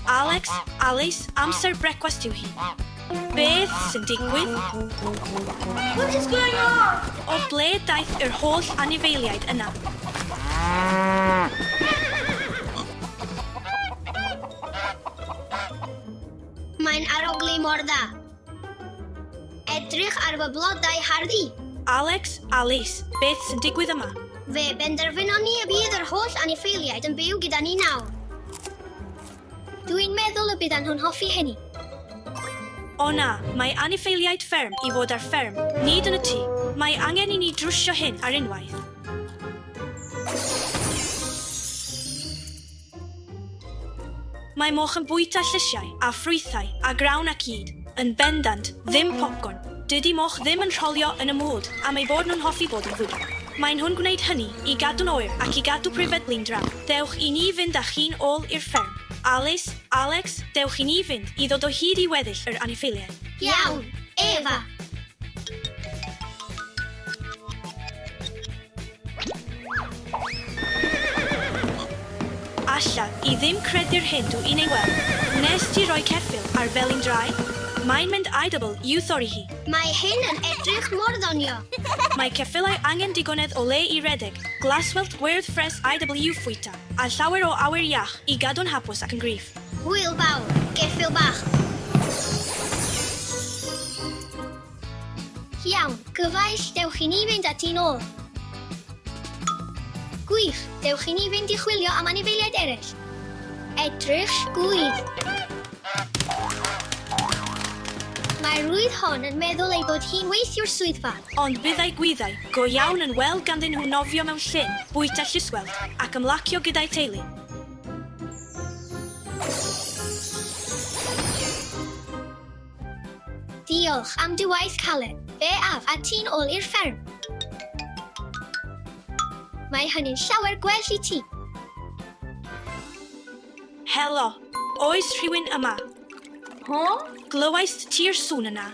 Alex, Alys, amser brecwast yw hi. Beth sy'n digwydd? What is going on? O ble daeth yr holl anifeiliaid yna? Mae'n arogli mor dda. Edrych ar fy blodau hardd i. Alex, Alys, beth sy'n digwydd yma? Fe benderfynon ni y bydd yr holl anifeiliaid yn byw gyda ni nawr. Dw i'n meddwl y byddan nhw'n hoffi hynny. O na, mae anifeiliaid fferm i fod ar fferm, nid yn y tŷ. Mae angen i ni drwsio hyn ar unwaith. Mae moch yn bwyta llysiau a ffrwythau a grawn ac ŷd. Yn bendant, ddim popcorn. Dydy moch ddim yn rholio yn y mwd am eu bod nhw'n hoffi bod yn fwdog. Maen nhw'n gwneud hynny i gadw'n oer ac i gadw pryfed blin draw. Dewch i ni fynd â chi'n ôl i'r fferm. Alys, Alex, dewch i ni fynd i ddod o hyd i weddill yr anifeiliaid. Iawn, Efa. Alla i ddim credu'r hyn dw i'n ei weld. Wnes ti roi ceffyl ar felin drai? Mae'n mynd IW thorri hi. Mae hyn yn edrych mor ddoniol. Mae ceffylau angen digonedd o le i redeg, glaswellt gwyrdd ffres IW fwyta, a llawer o awyr iach i gadw'n hapus ac yn gryf. Hwyl fawr, geffyl bach. Iawn, gyfaill, dewch i ni fynd â ti'n ôl. Gwych, dewch i ni fynd i chwilio am anifeiliaid eraill. Edrych, gwydd. Mae'r rwydd hon yn meddwl ei bod hi'n weithiwr swyddfa. Ond byddai gwyddau go iawn yn well ganddyn nhw nofio mewn llyn, bwyta llyswellt, ac ymlacio gyda'u teulu. Diolch am dy waith caled. Fe af â ti'n ôl i'r fferm. Mae hynny'n llawer gwell i ti. Helo, oes rhywun yma? Huh? Glywaist ti'r sŵn yna?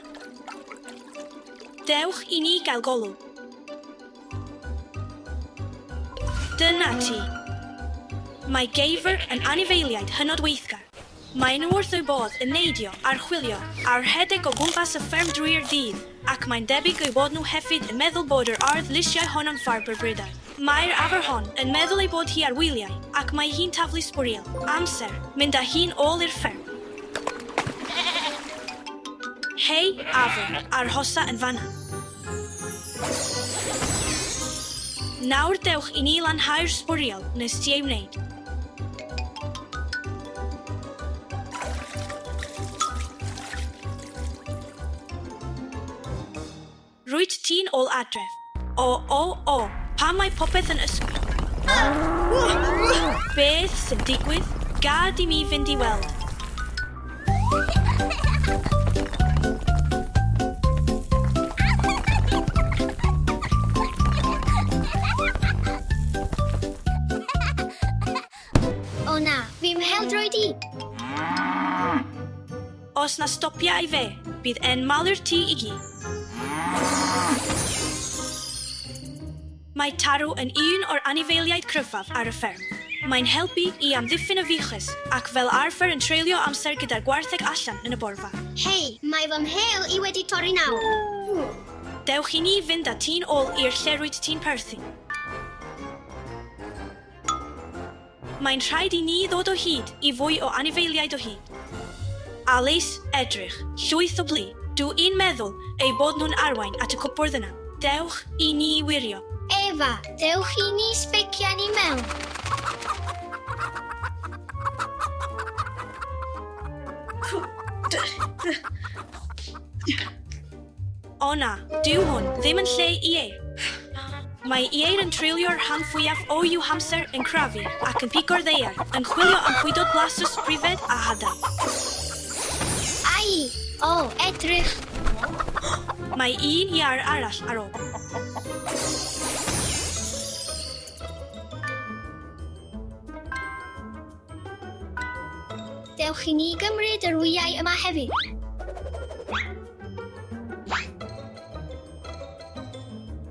Dewch i ni gael golwg. Dyna ti. Mae geifr yn anifeiliaid hynod weithgar. Maen nhw wrth eu bodd yn neidio, archwilio, a rhedeg o gwmpas y fferm drwy'r dydd, ac mae'n debyg eu bod nhw hefyd yn meddwl bod yr ardd lysiau honno'n far byrbrydau. Mae'r afr hon yn meddwl ei bod hi ar wyliau, ac mae hi'n taflu sbwriel. Amser mynd â hi'n ôl i'r fferm. Hei, afr, arhosa yn fan'na. Nawr dewch i ni lanhau'r sbwriel nes ti ei wneud. Rwyt ti'n ôl adref. O, o, o, pam mae popeth yn ysgwyd? Beth sy'n digwydd? Gad i mi fynd i weld. O na, fi mheldroed i! Os na stopia i fe, bydd e'n malu'r tŷ i gyd. Mae tarw yn un o'r anifeiliaid cryfaf ar y fferm. Mae'n helpu i amddiffyn y fuches ac fel arfer yn treulio amser gyda'r gwartheg allan yn y borfa. Hei, mae fy mhêl i wedi torri nawr. Dewch i ni fynd â ti'n ôl i'r lle rwyt ti'n perthyn. Mae'n rhaid i ni ddod o hyd i fwy o anifeiliaid o hyd. Alys, Edrych, llwyth o blu. Dw i'n meddwl eu bod nhw'n arwain at y cwpwrdd yna. Dewch i ni wirio. Efa, Dewch i ni sbecian i mewn. O na, dyw hwn ddim yn lle i ieir. Mae ieir yn treulio'r rhan fwyaf o'u hamser yn crafu ac yn pigo'r ddaear, yn chwilio am fwydod blasus, pryfed a hadau. Ai! O, edrych! Mae un iâr arall ar ôl. Dewch i ni gymryd yr wyau yma hefyd.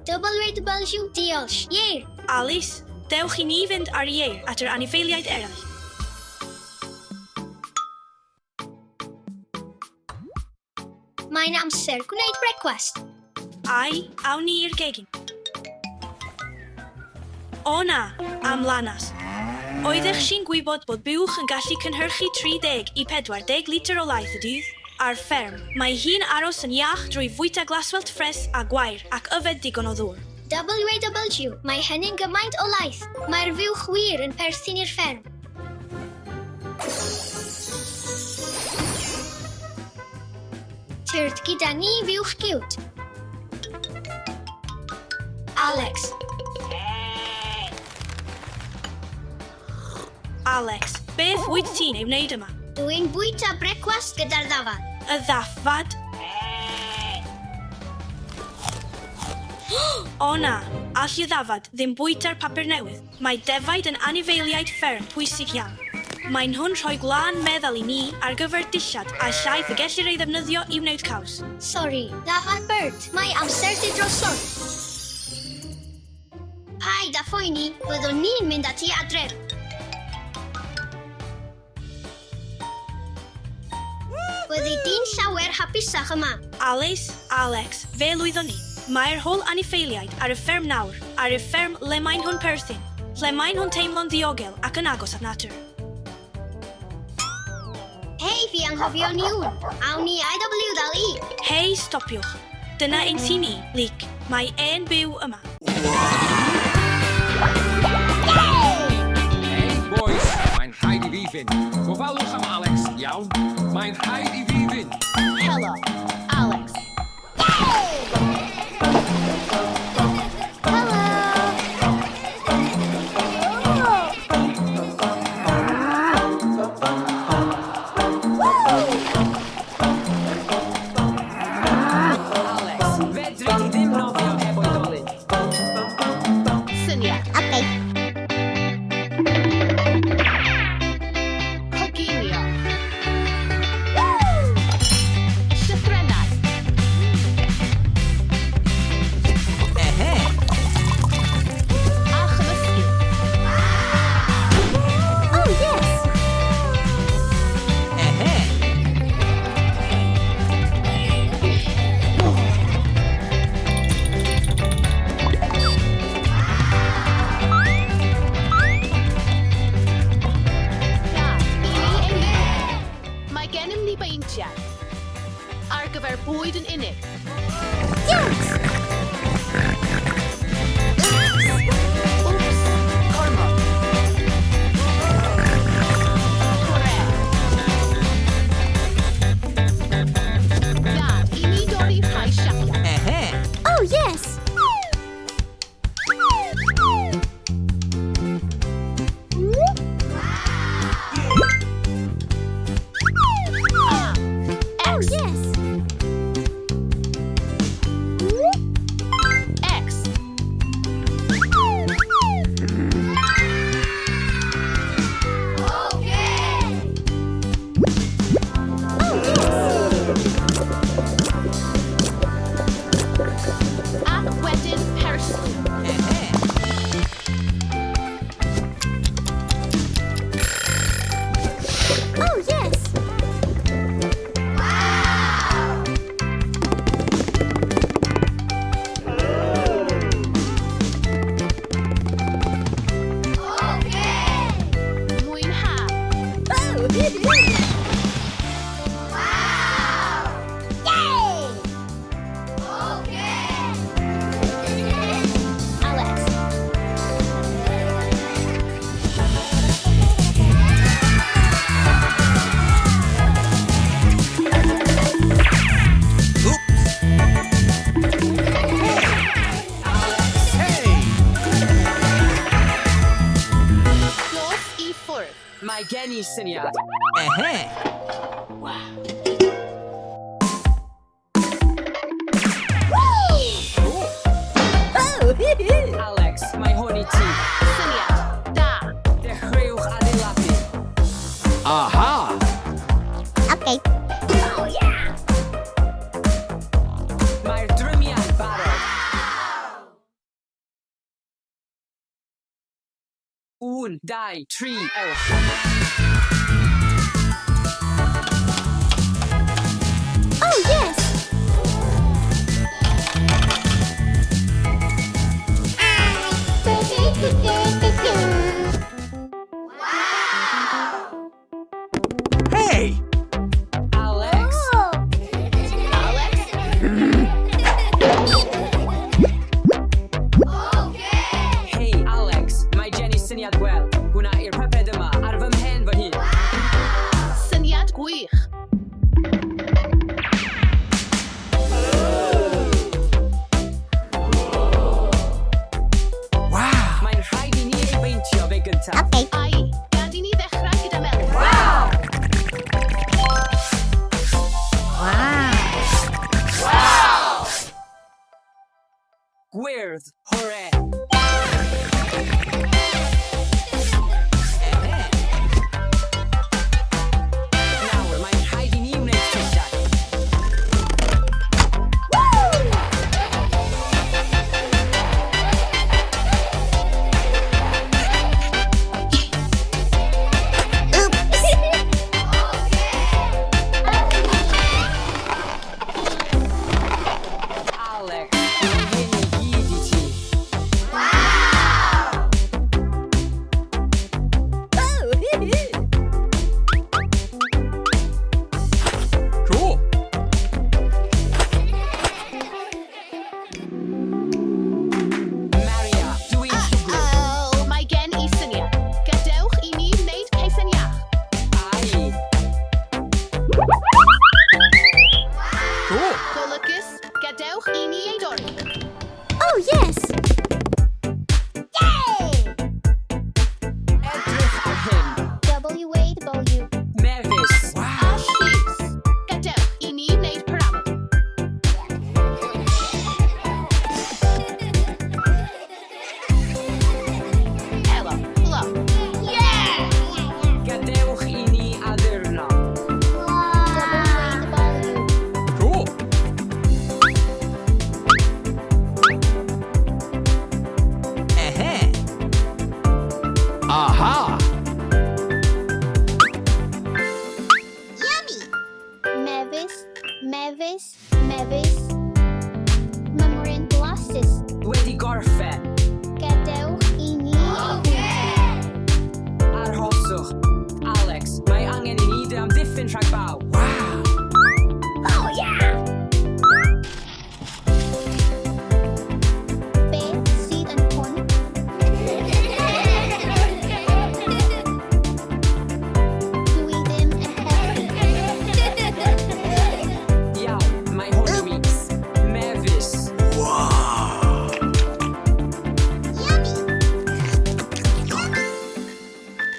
WW, diolch. Ieir! Alys, dewch i ni fynd ar ieir at yr anifeiliaid eraill. Mae'n amser gwneud brecwast. Ai, awn ni i'r gegin. O na, am lanas. Oeddech chi'n gwybod bod buwch yn gallu cynhyrchu 30 i 40 litr o laeth y dydd? Ar fferm, mae hi'n aros yn iach drwy fwyta glaswellt ffres a gwair ac yfed digon o ddŵr. WAW, mae hynny'n gymaint o laeth. Mae'r fuwch wir yn perthyn i'r fferm. Tyrd gyda ni fuwch ciwt. Alex. Alex, beth wyt ti'n ei wneud yma? Dw i'n bwyta brecwast gyda'r ddafad. Y ddafad? O na, all y ddafad ddim bwyta'r papur newydd. Mae defaid yn anifeiliaid fferm pwysig iawn. Maen nhw'n rhoi gwlân meddal i ni ar gyfer dillad a llaeth y gellir ei ddefnyddio i wneud caws. Sori, ddafad Bert, mae amser di drosodd. Paid â phoeni, byddwn ni'n mynd â ti adref. Byddi di'n llawer hapusach yma. Alice, Alex, fe lwyddon ni. Mae'r holl anifeiliaid ar y fferm nawr, ar y fferm le maen nhw'n perthyn, lle maen nhw'n teimlo'n ddiogel ac yn agos at natur. Hei, fi anghofio niwn. Awn ni IW ddal i. Hei, stopiwch. Dyna ein tŷ ni, Luke. Mae e'n byw yma. Hei, boys, mae'n rhaid i fi fynd. Gofalwch am Alex, iawn? Mae'n rhaid i fi fynd. Helo, Alex. Alex, fedri di ddim nofio heb oedolyn. Syniad. Coginio. Llythrennau. A chymysgu. Gad i ni ei wneud. Mae gennym ni beintiau. Ar gyfer bwyd yn unig. Wps, gormod. Pwrê. Gad i ni dorri rhai siapiau. Oh, yes! A. Oh, X. yes! X. Ac wedyn persli. Oh, yes! Mwynha. Alex. Dos i ffwrdd. Mae gen i syniad. Alex, mae hwn i ti. Syniad. Da. Dechreuwch adeiladu. Aha! Mae'r drymiau'n barod. 1, 2, 3, ewch. Oh, yes! Hey! Alex! Alex? Hei, Alex, mae gen i syniad gwell. Gwna i'r pyped yma ar fy mhen fy hun. Syniad gwych. Wow! Mae'n rhaid i ni ei beintio fe gyntaf. Ai, gad i ni ddechrau gyda melyn. Gwyrdd, hwre! Nawr, mae'n rhaid i ni wneud tyllau. Alex, mae hyn i gyd i ti. Cool! Maria, dwi'n llwglyd. Oh, mae gen i syniad. Gadewch i ni wneud ceisen iach. Ai, Cool! Golygus, gadewch i ni ei dorri. Oh, yes! Yay! edrych ar hyn. W A W. Mefus. A llus. Gadewch i ni wneud pyramid. Helo, helo. Yeah! Gadewch i ni addurno. W A W. Cool! Ehe! Aha! Mefus, mefus, mefus. Mymryn blasus. Wedi gorffen. Gadewch i ni Arhoswch. Alex, mae angen i ni dy amddiffyn rhag baw. Wow! Oh, yeah! Beth sydd yn hwn? Dwi ddim yn hoffi. Iawn, mae hwn i mi. Mefus.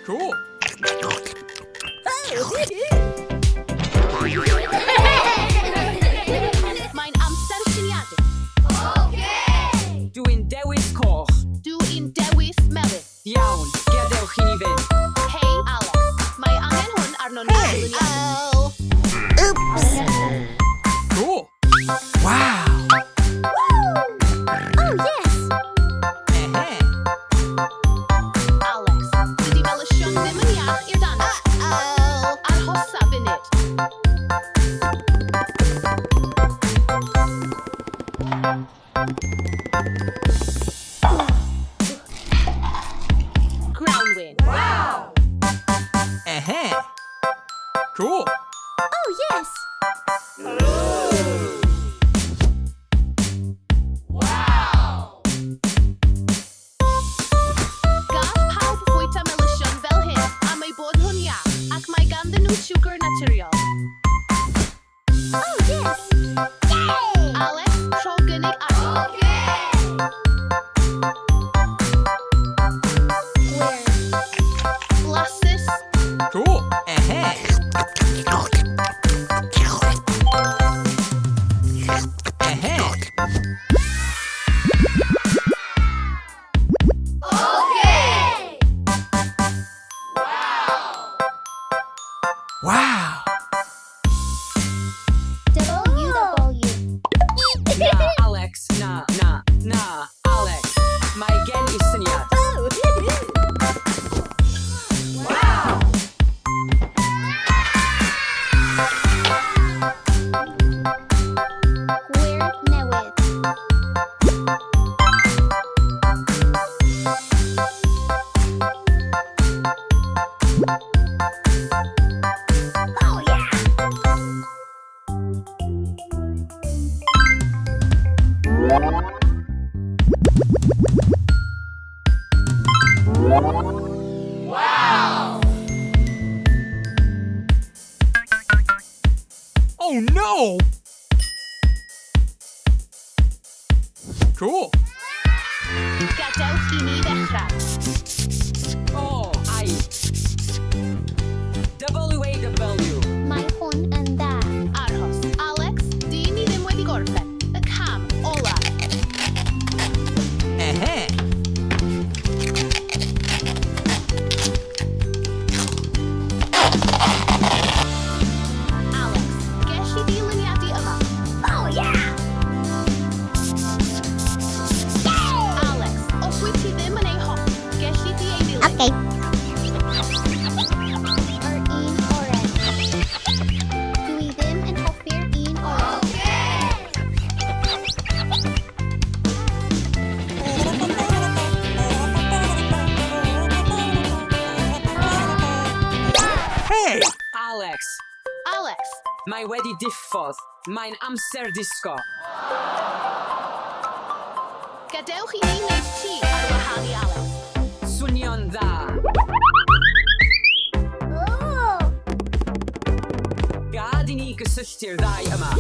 Cool! Mae'n amser syniadu. Dwi'n dewis coch. Dwi'n dewis melyn. Iawn, gadewch i ni fynd. Hei, Alex. Mae angen hwn arno ni. Hey. Oh. Cool! Wow! Oh, yes! Ehe! Alex, dydy melysion ddim yn iach i'r dannedd. Oh. Arhosa funud. Grawnwin. Ehe! Cool! Oh, yes! Gall pawb fwyta melysion fel hyn am eu bod nhw'n iach ac mae ganddyn nhw siwgr naturiol. Oh, yes! Yay! Alex, rho gynnig arni. Gwyrdd. Blasus. Cool! Ehe! Ehe! Wow! W W. Na, Alex, na, na, na, Alex. Mae gen i syniad. Gwyrdd newydd. Oh no! Cool. Gadewch i ni ddechrau. O, ai. W A W. Mae hwn yn dda. Aros. Alex, dyn ni ddim wedi gorffen. Y cam olaf. Ehe. Alex, gelli di luniadu yma. Oh yeah! Alex, os wyt ti ddim yn ei hoffi, gelli di ei ddilyn. Okay. Yr un oren. Dwi ddim yn hoffi'r un oren. Hey! Alex, Alex, mae wedi diffodd. Mae'n amser disgo. Gadewch i ni wneud tŷ ar wahân i Alex. Swnio'n dda. Oh! Gad i ni gysylltu'r ddau yma.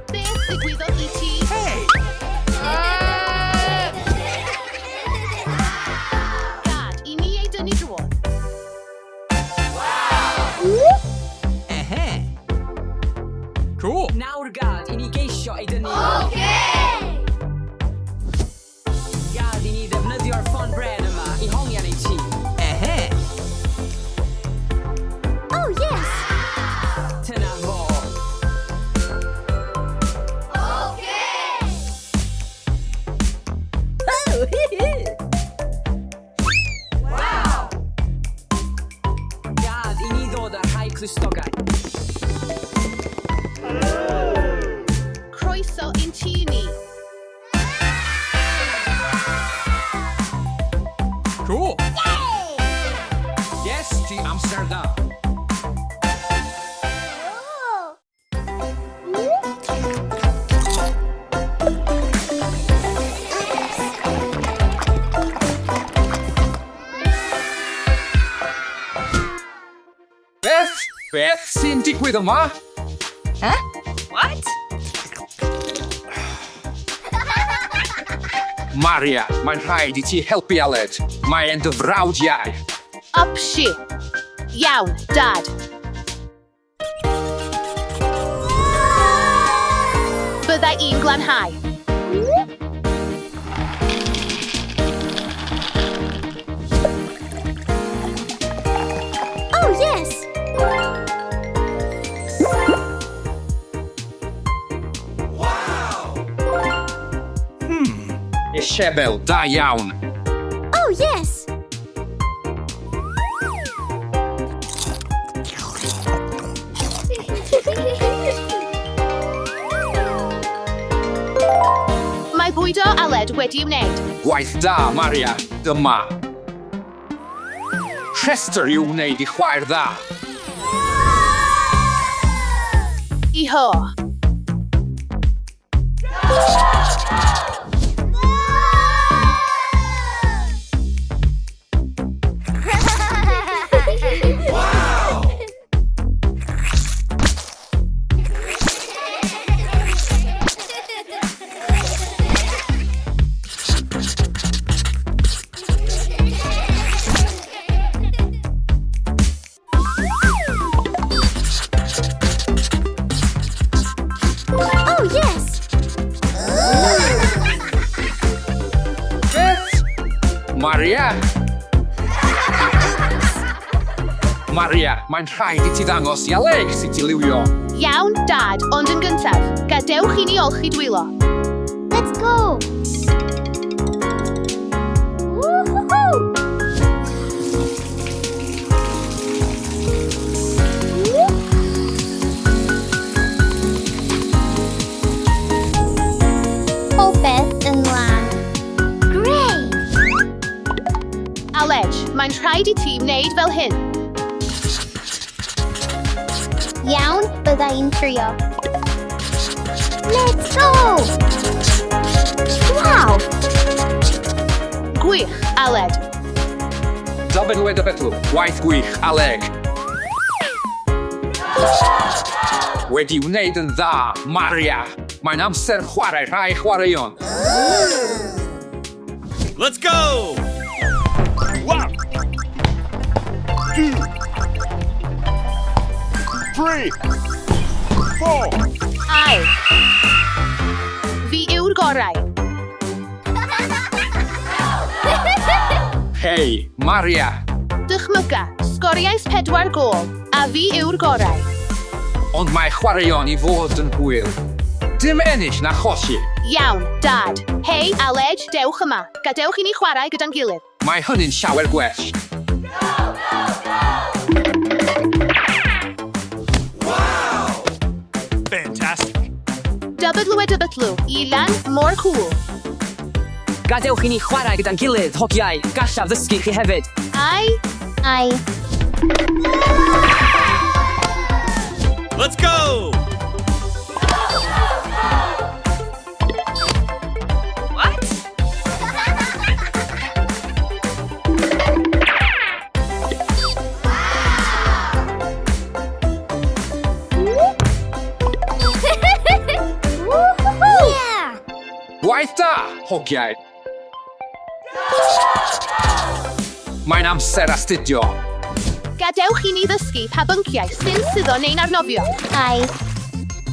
Beth ddigwyddodd i ti? Hey! Gad i ni ei dynnu drwodd. Ehe. Cool. Nawr gad i ni geisio ei dynnu. Gad i ni ddefnyddio'r ffon bren yma i hongian ei tŷ. Ehe. Oh yes! Dyna fo. Oh! Gad i ni ddod â rhai clustogau. Croeso i'n tŷ ni. Cool. Yes, ti amser da. Oh! Beth? Beth sy'n digwydd yma? What? Maria, mae'n rhaid i ti helpu Aled. Mae e'n dy frawd iau. Upshi. Iawn, Dad. Bydda i'n glanhau. Oh yes! Isabel, da iawn. Oh yes! Mae bwydo Aled wedi wneud. Gwaith da, Maria. Dyma. Rhestr i'w wneud i chwaer dda. Iho. Oh yes! Beth? Maria? Maria, mae'n rhaid i ti ddangos i Aled sut i liwio. Iawn, Dad, ond yn gyntaf, gadewch i ni olchi dwylo. Let's go! Woohoo! Popeth yn lân. Great! Aled, mae'n rhaid i ti wneud fel hyn. Iawn, bydda i'n trio. Let's go! Wow! Gwych, Aled. WW. Gwaith gwych, Alec. Wedi wneud yn dda, Maria. Mae'n amser chwarae rhai chwaraeon. Let's go! 1, 2, 3, 4. Ai. Fi yw'r gorau. Hei, Maria. Dychmyga, sgoriais 4 gôl, a fi yw'r gorau. Ond mae chwaraeon i fod yn hwyl. Dim ennill na cholli. Iawn, Dad. Hei, Aled, dewch yma. Gadewch i ni chwarae gyda'n gilydd. Mae hynny'n llawer gwell. Fantastic. WW, Ilan, mor cool. Gadewch i ni chwarae gyda'n gilydd, hogiau. Gallaf ddysgu chi hefyd. Ai, Ai. Let's go! Yeah! Gwaith da, hogiau. Mae'n amser astudio. gadewch i ni ddysgu pa bynciau sy'n suddo neu'n arnofio. Ai.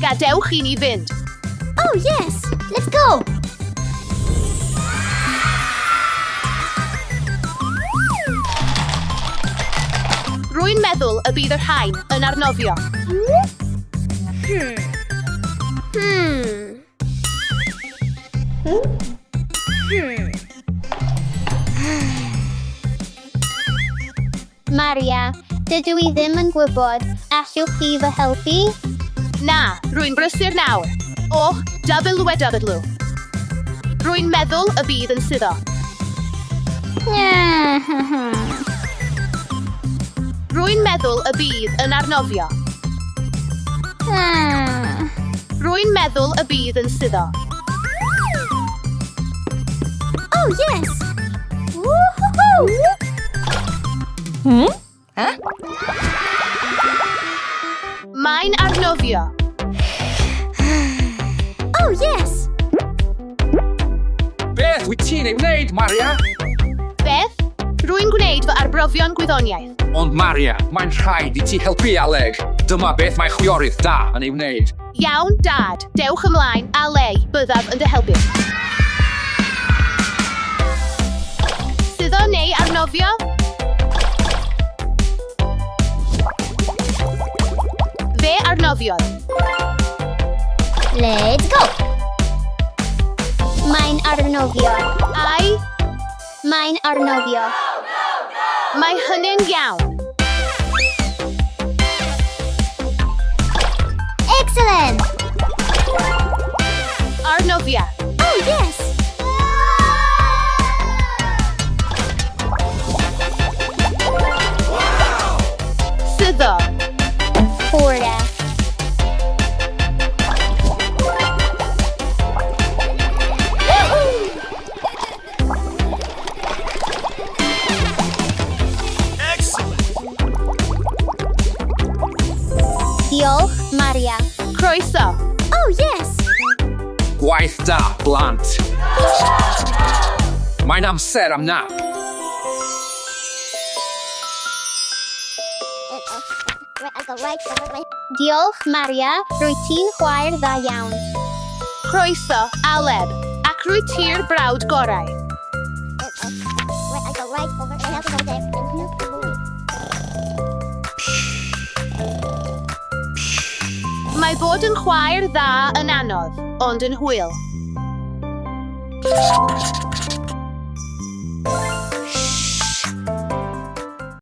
Gadewch i ni fynd. Oh, yes! Let's go! Rwy'n meddwl y bydd y rhain yn arnofio. Maria, dydw i ddim yn gwybod. Allwch chi fy helpu? Na, rwy'n brysur nawr. O, WW. Rwy'n meddwl y bydd yn suddo. Rwy'n meddwl y bydd yn arnofio. Rwy'n meddwl y bydd yn suddo. Oh, yes! Woohoo! Mae'n arnofio. Oh, yes! Beth wyt ti'n ei wneud, Maria? Beth? Rwy'n gwneud fy arbrofion gwyddoniaeth. Ond Maria, mae'n rhaid i ti helpu Alec. Dyma beth mae chwiorydd da yn ei wneud. Iawn, Dad. Dewch ymlaen, a lei, byddaf yn dy helpu. Suddo neu arnofio? Fe arnofiodd. Let's go! Mae'n arnofio. Ai, Mae'n arnofio. mae hynny'n iawn. Excellent! Arnofia. Oh, yes! Suddo. Florida. Excellent! Diolch, Maria. Croeso. Oh, yes! Gwaith da, blant. Mae'n amser am nap. Diolch, Maria. Rwyt ti'n chwaer dda iawn. Croeso, Aled. Ac rwyt ti'r brawd gorau. Mae bod yn chwaer dda yn anodd, ond yn hwyl.